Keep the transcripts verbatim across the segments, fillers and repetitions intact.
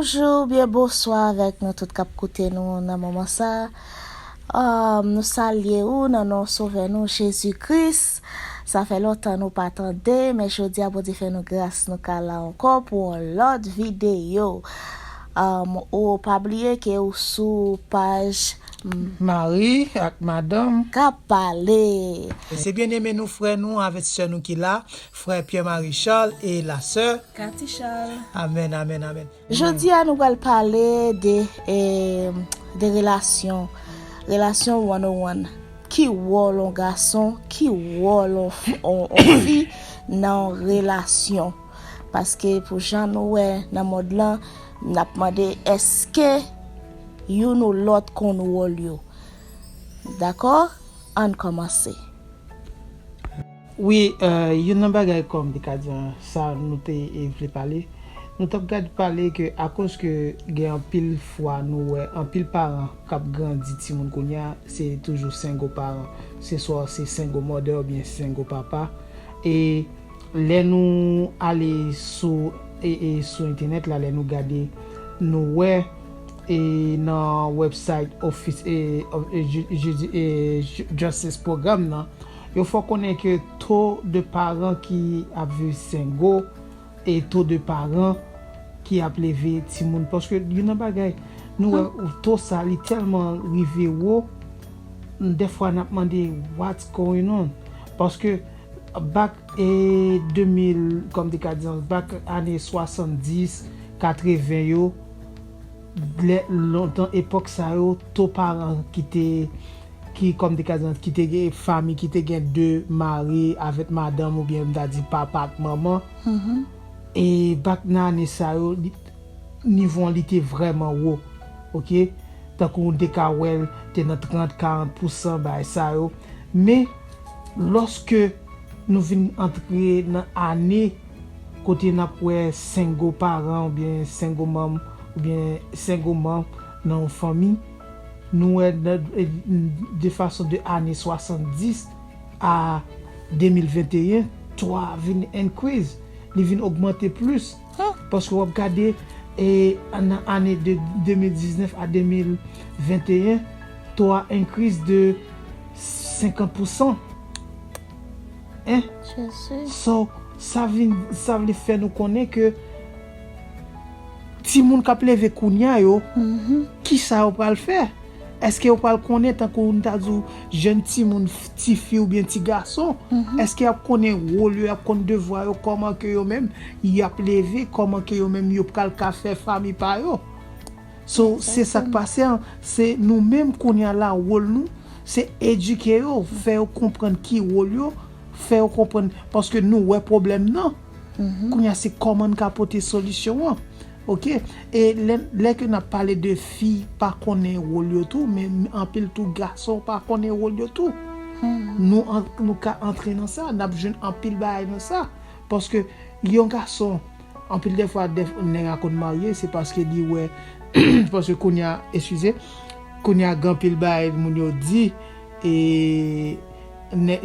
Bonjou, byen bonswa avèk nou tout k ap koute nou nan moman sa. Um, nou salye ou nan non Sovè nou Jezi Kris. Sa fè lontan nou pa tande, men jodi a Bondye fè nou gras nou ka la ankò pou yon lòt videyo. Um, ou pa bliye ke ou sou paj Mari ak madanm k ap pale. E se byeneme nou, frè nou avèk sè nou ki la, frè Pierre Marie Charles e la sè Cathy Charles. Amèn, amèn, amèn. Jodi a nou pral pale de, eh, de relasyon. Relasyon one oh one. Ki wòl yon gason, ki wòl yon f- yon- yon fi nan yon relasyon. Paske pou jan nou wè nan mond lan, n ap mande èske youn ou lòt konn wòl yo. Dakò? Ann kòmanse. Wi, eh, youn nan bagay kòm te ka di an, sa nou te, eh, vle pale. Nou t ap gad pale ke akoz ke gen anpil fwa nou wè anpil paran k ap grandi timoun kounye a, se toujou single paran. Se swa se single mother oubyen single papa. E lè nou ale sou, e, e sou entènèt la, lè nou gade, nou wè, e nan website office, e, of- e, ju- ju- e, ju- Justice Program nan, yo fè w konnen ke to de paran ki ap viv single e to de paran ki ap leve timoun. Paske youn nan bagay, nou wè to sa, li tèlman rive wo, dèfwa n ap mande, what's going on? Paske bak, e, de mil, kòm te ka di, bak ane swasanndis, katreven yo, lè, lontan, epòk sa yo, to paran ki te, ki, kòm te ka di, ki te gen fanmi, ki te gen de mari avèk madanm, oubyen m ta di papa ak manman. E bak nan ane sa yo, li, nivo an li te vrèman wo. Oke? Tankou w te ka wè l te nan trant, karant pousan bagay sa yo. Men, lòske nou vin antre nan ane kote n ap wè single paran oubyen single mom oubyen single mom nan yon fanmi, nou wè nan, e, de fason de ane swasanndis a de mil venteyen, to a vin increase, li vin ogmante plis. Paske w ap gade, e, nan ane de de mil diznèf a de mil venteyen, to a increase de senkant pousan. Hein? Jezi. So, sa vin, sa vle fè nou konnen ke timoun k ap leve kounye a yo, kisa yo pral fè? Èske yo pral konnen, tankou n ta di w, jèn timoun, f- tifi oubyen ti gason? Èske y ap konnen wòl yo, y ap konn devwa yo, kòman ke yo menm y ap leve, kòman ke yo menm yo pral ka fè fanmi pa yo? So, se sa k pase an, se nou menm kounye a la, wòl nou, se edike yo, fè yo konprann ki wòl yo, fè yo konprann, paske nou wè pwoblèm nan. Kounye a se kòman n ka pote solisyon an. Oke? E lè, lè ke n ap pale de fi pa konnen wòl yo tou, men anpil tou gason pa konnen wòl yo tou. Nou an- nou ka antre nan sa, n ap jwenn anpil bagay nan sa. Paske yon gason, anpil dèfwa, dèf- nèg la konn marye, se paske li wè, paske kounye a, eskize, kounye a gen anpil bagay moun yo di, e nè-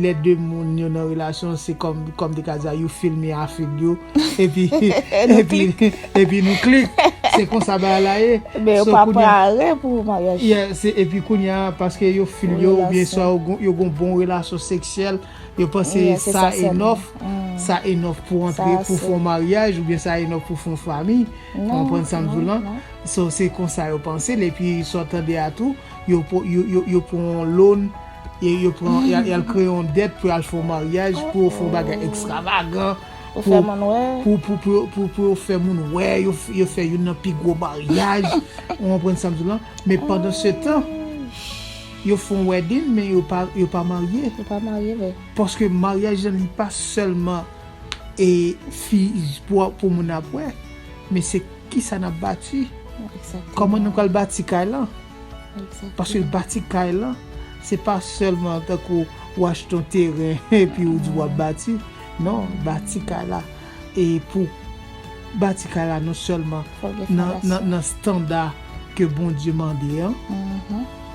lè de moun yo nan relasyon, se kòm, kòm te ka di a, you feel me, I feel you, epi, epi, epi nou klik. Se konsa bagay la ye. Men yo pa pare pou maryaj. Yeah, se, epi kounye a, paske yo feel yo, oubyen swa yo gon- yo gon bon relasyon seksyèl, yo panse sa enough, sa enough pou antre, pou fè yon maryaj, oubyen sa enough pou fè yon fanmi. Ou konprann sa m di w lan? So, se konsa yo panse l, epi sa w tande a tou, yo, yo, yo, yo pran yon loan, e yo pran, y al- y al kreye yon dèt pou y al fè yon maryaj, pou yo fè yon bagay ekstravagan, pou, pou, pou, pou, pou, pou yo fè moun wè, yo, f- yo fè youn nan pi gwo maryaj. Ou konprann sa m di w lan? Men pandan se tan, yo fè yon wedding, men yo pa, yo pa marye. Yo pa marye, vre. Paske maryaj lan, li pa sèlman e fi pou, pou moun ap wè, men se kisa n ap bati. Kòman nou pral bati kay lan? Paske bati kay lan, se pa sèlman tankou w achte yon teren epi ou di w ap bati. Non, bati kay la. E pou bati kay la, non sèlman nan, nan, nan standa ke Bondye mande an,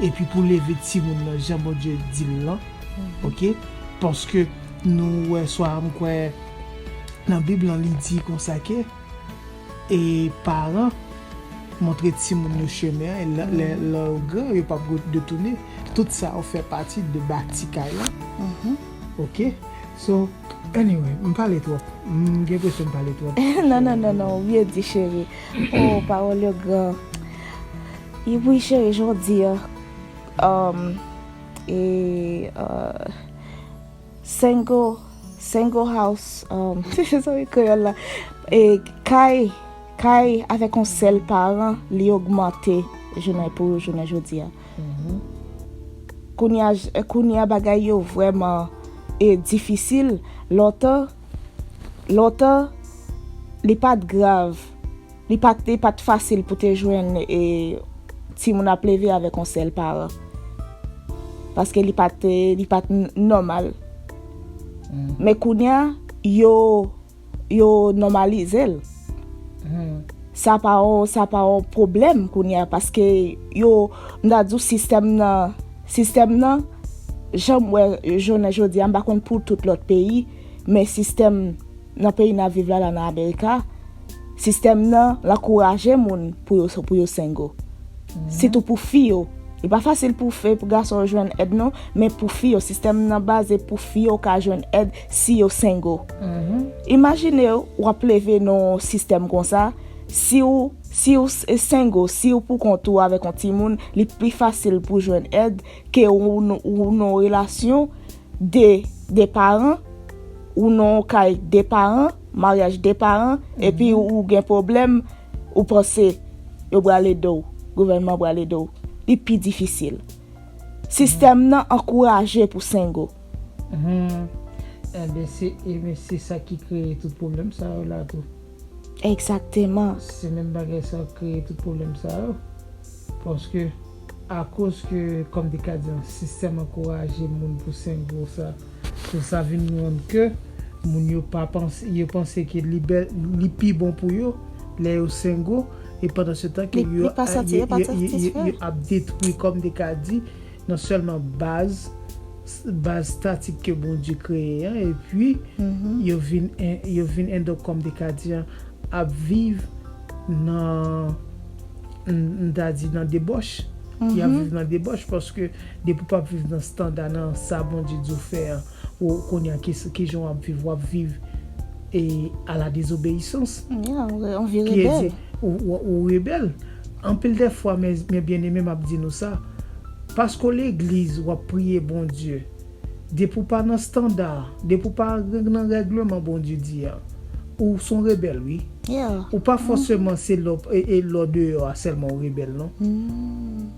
epi pou leve timoun nan jan Bondye di l lan, oke? Paske nou wè, swa m kwè nan Bib lan, li di konsa ke e paran montre timoun yo chemen an, e lè, lè, lè yo gran, yo p ap retounen. Tout sa yo fè pati de bati kay la. Ok? So, anyway, m pale twòp. M gen enpresyon m pale twòp. Non, non, non, non, ou byen di, cheri. Oh, pawòl yo gran. E wi, cheri, jodi a, um, e, uh, single, single house, um, se sa, wi, kreyòl la. E kay, kay avèk yon sèl paran, li ogmante jounen pou jounen jodi a. Kounye a, j- kounye a bagay yo vrèman e difisil. Lontan, lontan, li pa t grav. Li pa t, li pa t fasil pou te jwenn e, timoun ap leve avèk yon sèl paran. Paske li pa t, li pa t n- nòmal. Men kounye a, yo, yo nòmalize l. Sa pa yon, sa pa yon pwoblèm kounye a, paske yo, m ta di w, sistèm nan, sistèm nan, jan m wè jounen jodi a, m pa konn pou tout lòt peyi, men sistèm nan peyi n ap viv la, la nan Amerika, sistèm nan, l ankouraje moun pou yo, pou yo single. Sitou pou fi yo. Li pa fasil pou fe, pou gason yo jwenn èd non, men pou fi yo, sistèm nan baze pou fi yo ka jwenn èd si yo single. Imajine w ap leve nan yon sistèm konsa, si w, si w s- single, si w pou kont ou avèk yon timoun, li pi fasil pou jwenn èd ke ou, ou nan yon relasyon de, de paran, ou nan yon kay de paran, maryaj de paran, epi ou gen pwoblèm, ou panse yo pral ede w, gouvènman pral ede w. Li pi difisil. Sistèm nan ankouraje pou single. Hmm. Enben, se, enben, se sa ki kreye tout pwoblèm sa yo la tou. Egzakteman. Se menm bagay sa k kreye tout pwoblèm sa yo. Paske, akoz ke, kòm te ka di an, sistèm ankouraje moun pou single sa, so sa vin rann ke moun yo pa panse, yo panse ke li bèl, li pi bon pou yo lè yo single, e pandan se tan ke Li, yo, li pa santi, yo pa satisfè. Yo ap detwi, kòm te ka di, non sèlman baz, baz statik ke Bondye kreye an, epi yo vin, en- yo vin end up, kòm te ka di an, ap viv nan, m m ta di nan debòch. Y ap viv nan debòch paske depi w p ap viv nan standa, nan sa Bondye di w fè an, ou konnen ki, ki jan w ap viv, w ap viv e a la dezobeyisans. Yeah, on, on vi rebèl. Ou, ou, ou rebèl. Anpil de fwa, mes, mes bien-aimés, m ap di nou sa, paske w legliz, w ap priye Bondye, depi w pa nan standa, depi w pa nan règleman Bondye di a, ou s on rebèl, wi. Yeah. Ou pa fòseman se lò, e, e lò deyò a sèlman w rebèl, non.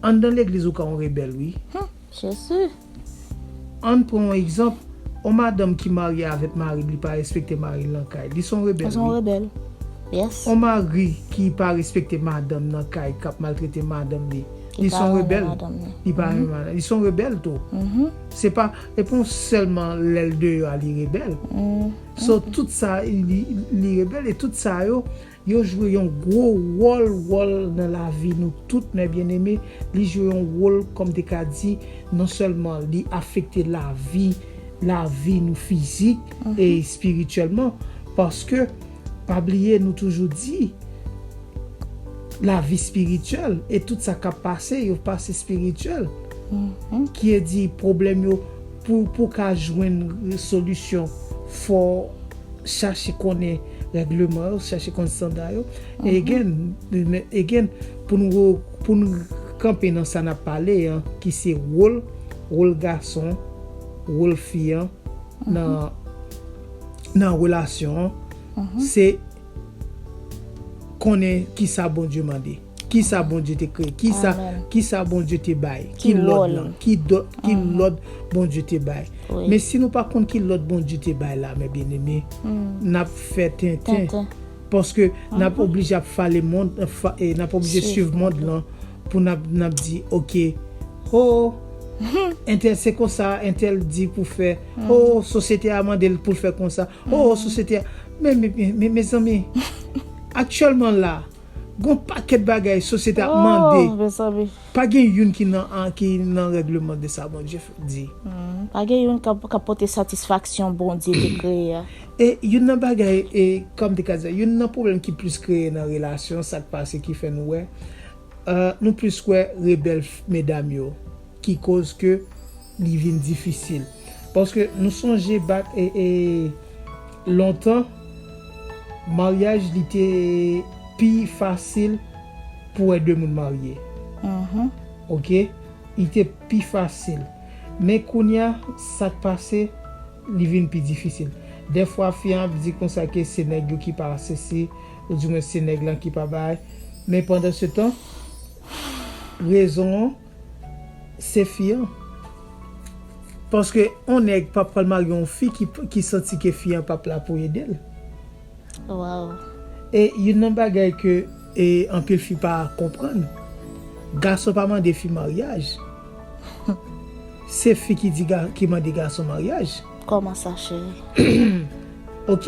Anndan legliz, ou ka yon rebèl, wi. Jezi. Ann pran yon egzanp, yon madanm ki marye avèk mari l, li pa respekte mari l nan kay, li s on rebèl, wi. Yon rebèl. Yes. Yon mari ki pa respekte madanm nan kay, k ap maltrete madanm li, li s on rebèl. Li pa renmen madanm, li s on rebèl tou. Se pa, e pa sèlman lè l deyò a li rebèl. So, tout sa, li, li rebèl, e tout sa yo, yo jwe yon gwo wòl, wòl nan lavi nou tout, mes bien-aimés. Li jwe yon wòl, kòm te ka di, non sèlman li afekte lavi, lavi nou fizik e espirityèlman. Paske, pa bliye, nou toujou di, lavi espirityèl, e tout sa k ap pase, yo pase espirityèl. Ki e di, pwoblèm yo, pou, pou ka jwenn solisyon, fò chache konnen règleman yo, chache konnen standa yo. E again, men, again, pou nou re- pou nou kanpe nan sa n ap pale an, ki se wòl, wòl gason, wòl fi an nan, nan relasyon an, se konnen ki sa Bondye mande. Ki sa Bondye te kreye? Ki sa, ki sa Bondye te bay? Ki lòd lan? Ki, ki lòd Bondye te bay? Men si nou pa konn ki lòd Bondye te bay la, mes bien-aimés, n ap fè tenten. Paske n ap oblije ap fale mond, n ap oblije swiv mond lan pou n ap, n ap di, oke, oh, entèl se konsa, entèl di pou fè, oh, sosyete a mande l pou l fè konsa, oh, sosyete a, men, men, men, mezanmi, aktyèlman la, gon pakèt bagay sosyete ap mande. Pa gen youn ki nan, ki nan règleman de sa Bondye di. Pa gen youn k ap, k ap pote satisfaksyon Bondye te kreye a. E youn nan bagay, e kòm te ka di, youn nan pwoblèm ki plis kreye nan relasyon, sa k pase ki fè nou wè, euh, nou plis wè rebèl f- medam yo, ki koz ke li vin difisil. Paske nou sonje bat e, e lontan, maryaj li te pi fasil pou wè de moun marye. Mhm. Ok? Li te pi fasil. Men kounye a, sa k pase, li vin pi difisil. Dèfwa, fi an ap di konsa ke se nèg yo ki pa sesi, oudimwen se nèg lan ki pa bay. Men pandan se tan, rezon an, se fi an. Paske yon nèg p ap pral marye yon fi ki, ki santi ke fi an p ap la pou ede l. Wow. E youn nan bagay ke e, anpil fi pa konprann, gason pa mande fi maryaj. Se fi ki di ga, ki mande gason maryaj. Kòman sa, cheri? Ok.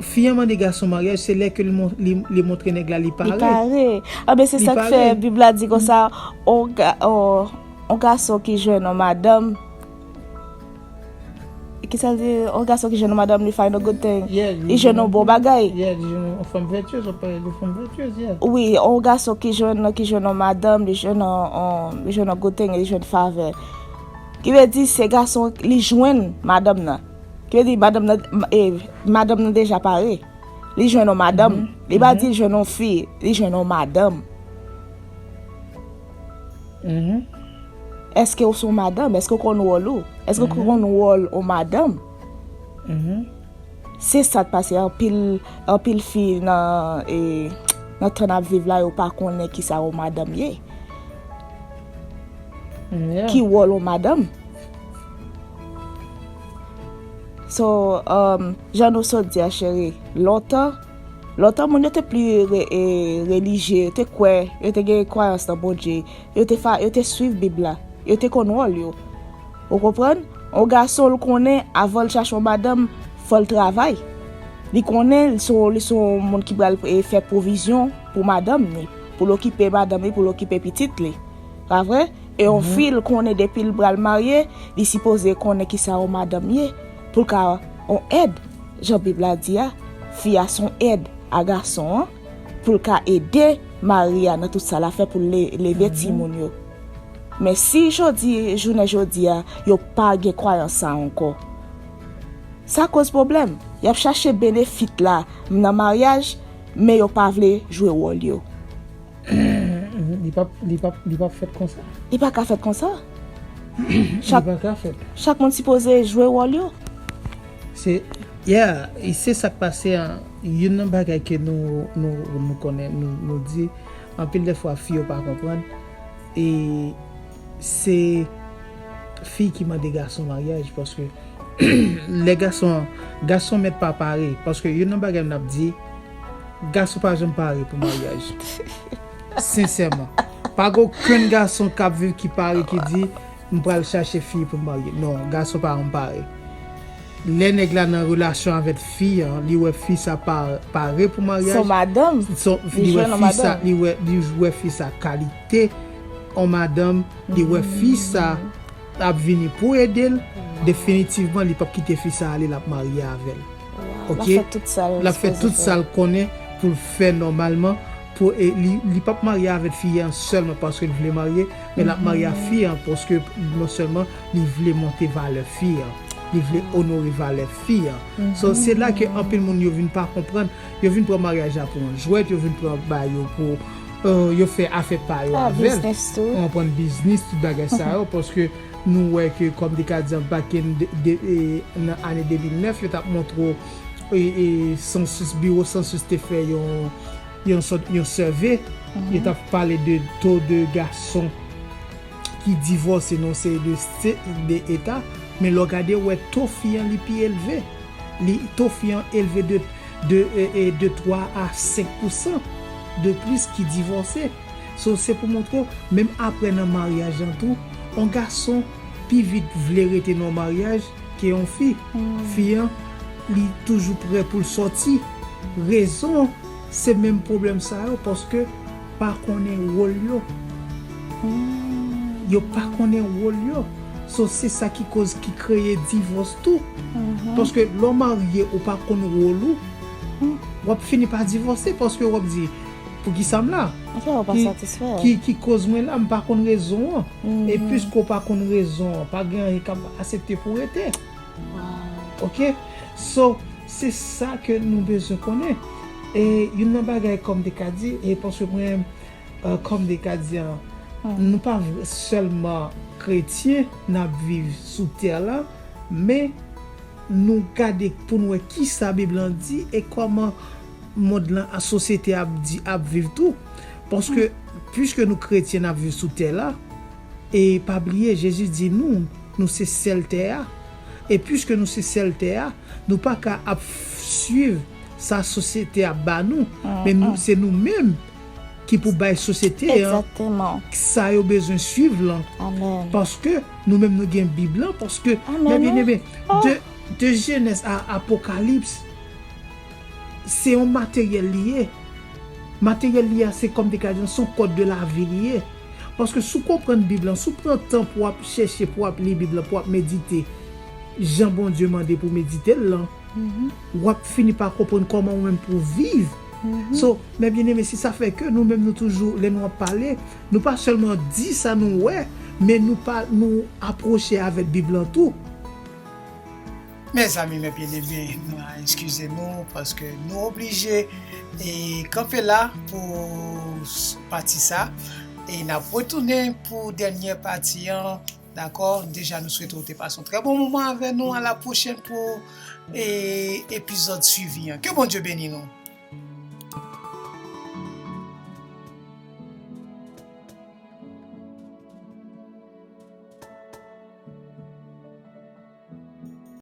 Fi an mande gason maryaj, se lè ke li, mon- li, li montre nèg la li Li pare. Pare. Anben, se Li sa k pare. Fè Bib la di konsa, on, ga, on, on gason ki jwenn on madanm. Ki sa l di? On gason ki jwenn on madanm, li find a good thing. Yeah, Li jwenn on bon bagay. Yeah, li jwenn yon fanm vètyez, on parèy de fanm vètyez, yeah. Wi, on gason ki jwenn, ki jwenn on madanm, li jwenn on, on, li jwenn on good thing, li jwenn favè. Ki vle di se gason li jwenn madanm nan. Ki vle di madanm nan, e, madanm nan deja pare. Li jwenn on madanm. Li pa di l jwenn on fi, li jwenn on madanm. Mhm. Èske w se on madanm? Èske w konn wòl ou? Èske w konn wòl on madanm? Mhm. Se sa k pase anpil, anpil fi nan, e, nan tan n ap viv la, yo pa konnen ki sa on madanm ye. Yeah. Ki wòl on madanm. So, um, jan nou sot di a, cheri, lontan, lontan moun yo te pli re, e, relijye, yo te kwè, yo te gen kwayans nan Bondye, yo te fa, yo te swiv Bib la, yo te konn wòl yo. Ou konprann? On gason l konnen avan l chache on madanm, fò l travay. Li konnen li se, li se on moun ki pral, e, fè pwovizyon pou madanm li, pou l okipe madanm li, pou l okipe pitit li. Pa vre? E on fi l konnen depi l pral marye, li sipoze konnen ki sa on madanm ye, pou l ka on èd. Jan Bib la di a, fi a se on èd a gason an, pou l ka ede mari a nan tout sa l ap fè pou l le- leve timoun yo. Men si jodi, jounen jodi a, yo pa gen kwayans sa ankò, sa koz pwoblèm. Y ap chache benefit la nan maryaj, men yo pa vle jwe wòl yo. Li p ap, li p ap, li p ap fèt konsa. Li pa ka fèt konsa. Li pa ka fèt. Chak moun sipoze jwe wòl yo. Se, yeah, e se sa k pase an. Youn nan bagay ke nou, nou, nou konnen, nou, nou di, anpil de fwa fi yo pa konprann, e se fi ki mande gason maryaj, paske lè gason, gason mèt pa pare, paske youn nan bagay n ap di, gason pa janm pare pou maryaj. Sensèman. Pa gen okenn gason k ap viv ki pare, ki di, "M pral chache fi pou m marye." Non, gason pa janm pare. Lè nèg la nan relasyon avèk fi an, li wè fi sa pa, pare pou maryaj. Se on madanm. Son- Li li wè jwenn on fi sa, madanm. li wè, li wè fi sa kalite on madanm, li wè fi sa ap vini pou ede l, definitivman, li p ap kite fi sa ale, l ap marye avè l. Wow, Ok? L ap fè tout sa l L ap fè sipoze tout sa l konnen pou l fè nòmalman. Pou, e, li, li p ap marye avèk fi an sèlman paske l vle marye, men l ap marye ak fi an paske non sèlman li vle monte valè fi an, li vle onore valè fi an. So, se la ke anpil moun yo vin pa konprann, yo vin pran maryaj la pou yon jwèt, yo vin pran ba yo pou, euh, yo fè afè pa yo Ah, avè l. Biznis tou. Yo pran biznis, tout bagay sa yo, paske nou wè ke, kòm te ka di an back in de, de, e, nan ane de mil nèf, yo t ap montre w, e, e, Census, biwo Census te fè yon, yon sòt, yon sève, yo t ap pale de to de gason ki divòse nan seri de, se- de eta, men lè w gade, w wè to fi an li pi elve. Li, to fi an elve de, de, e, e, de twa a senk pousan de plis ki divòse. So, se pou montre w, menm apre nan maryaj an tou, yon gason pi vit vle rete nan yon maryaj ke yon fi. Fi an, li toujou prè pou l sòti. Rezon, se menm pwoblèm sa yo, paske pa konnen wòl yo. Yo pa konnen wòl yo. So, se sa ki koz ki kreye divòs tou. Paske lè w marye, ou pa konn wòl ou, w ap fini pa divòse paske w ap di, poukisa m la? Ki, ki, ki koz mwen la, m pa konn rezon an. E piske w pa konn rezon an, pa gen anyen k ap asepte pou rete. Oke? So, se sa ke nou bezwen konnen. E youn nan bagay kòm te ka di, e paske mwen, kòm te ka di an, nou pa sèlman kretyen n ap viv sou tè la, men nou gade pou n wè kisa Bib lan di e kòman mond lan, a sosyete ap di, ap viv tou. Paske, piske nou kretyen n ap viv sou tè la, e pa bliye, Jezi di nou, nou se sèl tè a. E piske nou se sèl tè a, nou pa ka ap swiv sa sosyete ap ba nou, men nou, se nou menm ki pou bay sosyete an sa yo bezwen swiv lan. Paske nou menm nou gen Bib lan, paske, men byeneme, de, de Jenèz a Apokalips, se yon materyèl li ye. Materyèl li a, se kòm te ka di, se yon kòd de lavi li ye. Paske si w konprann Bib lan, si w pran tan pou w ap chèche, pou w ap li Bib lan, pou w ap medite jan Bondye mande pou medite l lan, w ap fini pa konprann kòman ou menm pou w viv. So, men byeneme, se sa fè ke nou menm nou toujou, lè nou ap pale, nou pa sèlman di sa nou wè, men nou pa, nou apwoche avèk Bib lan tou. Mezanmi, men byeneme, nou a eskize nou paske nou oblije e kanpe la pou s- pati sa. E n ap retounen pou dènye pati an. Dakò? Deja, nou swete w te pase yon trè bon moman avè nou. A la pwochèn pou e, epizòd swivi an. Ke Bondye beni nou.